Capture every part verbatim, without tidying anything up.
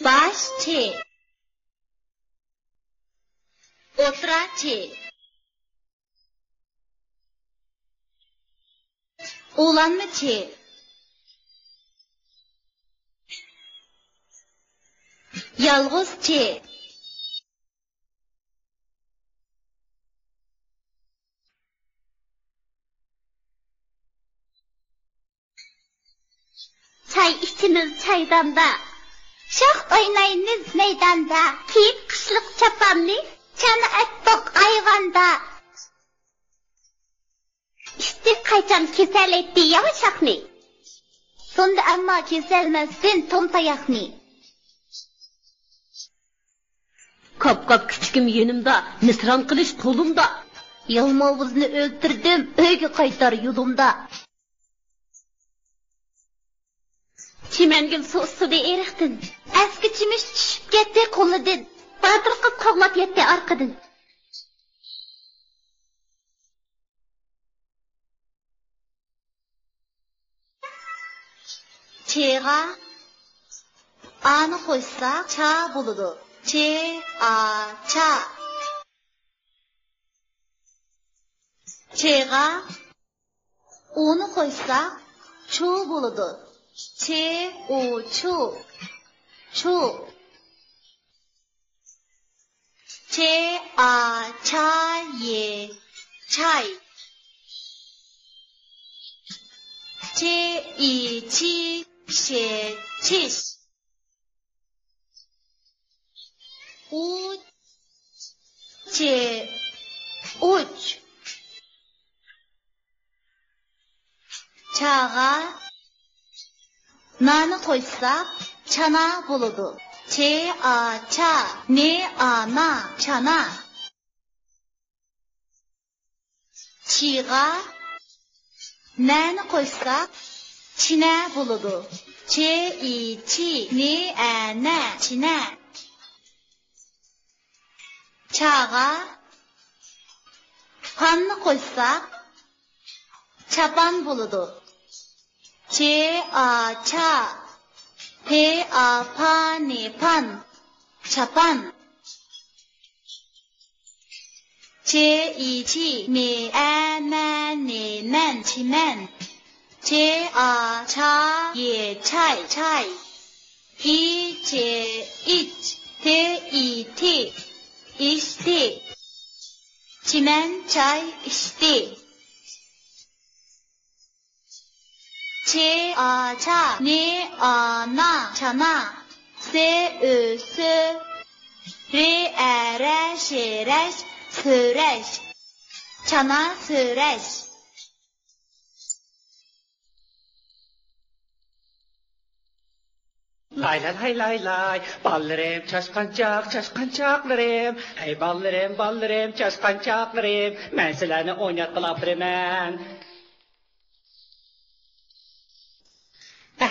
باش چى. ئوتتۇرا چى. ئۇلانما چى. يالغۇز چى. چاي ئىچىمىز چايداندا، شاخ ئوينايمىز مەيداندا. كىيىپ قىشلىق چاپاننى، چانا ئەتتۇق ئايۋاندا. ئىسسىق قاچام كېسەلەيتتى ياۋا شاخنى. سۇندى ئەمما كېسەلمەستىن توم تاياقنى. كاپ-كاپ كۈچۈكۈم يېنىمدا، مىسران قىلىچ قولۇمدا. يالماۋۇزنى ئۆلتۈردۈم، ئۆيگە قايتار يولۇمدا. چىمەنگۈل سۇ ئۇسسىدى ئېرىقتىن. ئەسكى چىمىش چۈشۈپ كەتتى قولىدىن. باتۇر قىز قوغلاپ يەتتى ئارقىدىن. چېغا ئانى قوشساق، چا بولىدۇ. چې، ئا، چا. چېغا ئۇنى قوشساق، چۇ بولىدۇ. چې، ئۇ، چۇ. چۇ. چې، ئا، چا، يې، چاي. چې، ئى، چى، شې، چىش. ئۇ، چې، ئۇچ. چاغا نانى قوشساق، چانا بولىدۇ. چې، ئا، چا، نې، ئا، نا، چانا. چىغا نەنى قوشساق، چىنە بولىدۇ. چې، ئى، چى، نې، ئە، نە، چىنە. چاغا پاننى قوشساق، چاپان بولىدۇ. چې، ئا، چا، پې، ئا، پا، نې، پان. چاپان. چې، ئى، چى، مې، ئە، مە، نې، مەن، چىمەن. چې، ئا، چا، يې، چاي، چاي. ئى، چې، ئىچ، تې، ئى، تى، ئىچتى. چىمەن چاي ئىچتى. چې، ئا، چا، نې، ئا، نا، چانا. سې، ئۆ، سۆ. رې، ئە، رە، شې، رەش، سۆرەش. چانا سۆرەش. لاي لاي لاي لاي لاي، بالىلىرىم چاشقانچاق، چاشقانچاقلىرىم. ھەي بالىلىرىم، بالىلىرىم، چاشقانچاقلىرىم. مەن سىلەرنى ئويناتقىلى ئاپىرىمەن.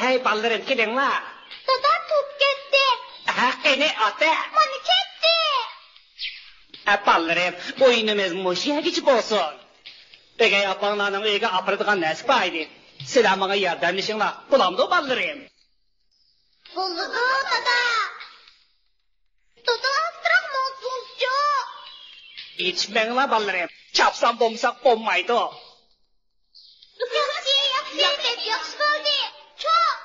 ھەي بالىلىرىم، كېلىڭلار. دادا توپ كەتتى. ھە، قېنى ئاتا. مانا كەتتى. ھە بالىلىرىم، ئويۇنىمىز مۇشۇ يەرگىچە بولسۇن. ئۆگەي ئاپاڭلارنىڭ ئۆيىگە ئاپىرىدىغان نەرسە بار ئىدى. سىلەر ماڭا ياردەملىشىڭلار. بولامدۇ بالىلىرىم؟ بولىدۇ دادا. دادا ئازراق ماڭا بولسىچۇ. يېتىشمەڭلار بالىلىرىم. چاپسان بولمىساق بولمايدۇ. ياخشى، ياخشى، بەك ياخشى بولدى. چوڭ.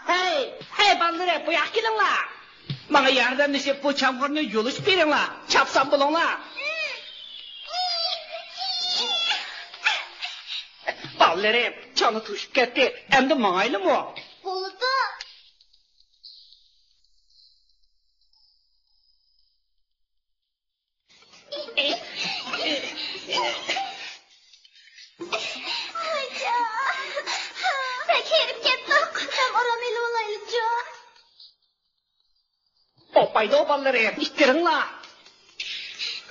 ھەي، ھەي بالىلىرىم، بۇ ياققا كېلىڭلار. ماڭا ياردەملىشىپ بۇ چامغۇرنى يۇلۇشۇپ بېرىڭلار. چاپسان بولۇڭلار. بالىلىرىم، چانا توشۇپ كەتتى. ئەمدى ماڭايلىمۇ؟ بولىدۇ. بەك ھېرىپ كەتتۇق. دەم ئارام ئېلىۋالايلىچۇ. بولمايدۇ بالىلىرىم، ئىتتىرىڭلار.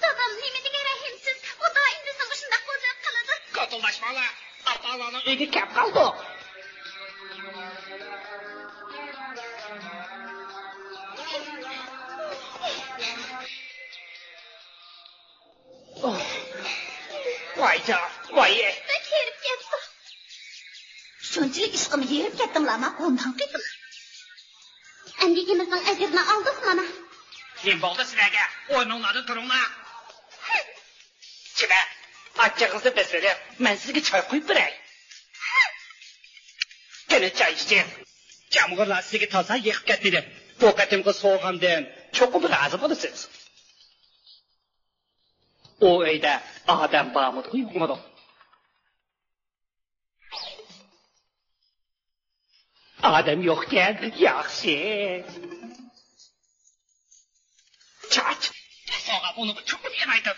دادام نېمە دېگەن رەھىمسىز. ئۇ دائىم بىزنى مۇشۇنداق بوزەك قىلىدۇ. كوتۇلداشماڭلار. ئاپاڭلارنىڭ ئۆيىگە كەپ قالدۇق. ۋاي جان، ۋاي. بەك ھېرىپ كەتتۇق. شۇنچىلىك ئىشقىمۇ ھېرىپ كەتتىڭلارما؟ ئونداڭ قېتىم. ئەمدى ئىككىمىزنىڭ ئەجرىنى ئالدۇقمۇ، مانا؟ نېمە بولدى سىلەرگە؟ ئورنۇڭلاردا تۇرۇڭلار. چىمەن، ئاچچىقىڭىزنى بېسىۋېلىڭ، مەن سىزگە چاي قۇيۇپ بېرەي. قېنى، چاي ئىچىڭ. جامغۇرلار سىزگە تازا يېقىپ كەتمىدى. بۇ قېتىمقى سوۋغامدىن چوقۇم رازى بولىسىز. ئۇ ئۆيدە ئادەم بارمىدىغۇ، يوقمىدۇ؟ ئادەم يوقكەن، ياخشى. چاچ، بۇ سوۋغا ئۇنىڭغا چوقۇم يارايدۇ.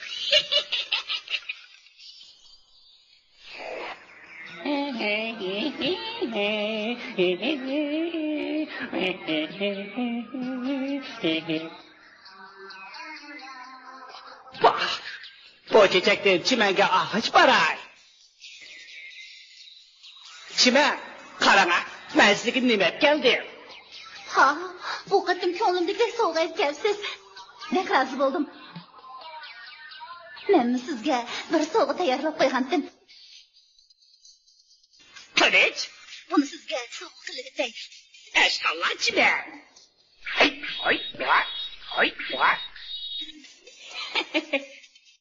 ۋاھ، بۇ چېچەكتىن چىمەنگە ئاغاچ باراي. چىمەن، قاراڭا، مەن سىزگە نېمە ئەپ كەلدىم. ھا، بۇ قېتىم كۆڭلۈمدىكى سوۋغا ئەپ كەپسىز. بەك رازى بولدۇم. مەنمۇ سىزگە بىر سوۋغا تەييارلاپ قويغانتىم. قىلىچ، بۇنى سىزگە سوۋغا قىلىۋېتەي. ئەشقاللا، چىمەن. ھەي، ھاي، ۋاي، ھاي، ۋاي.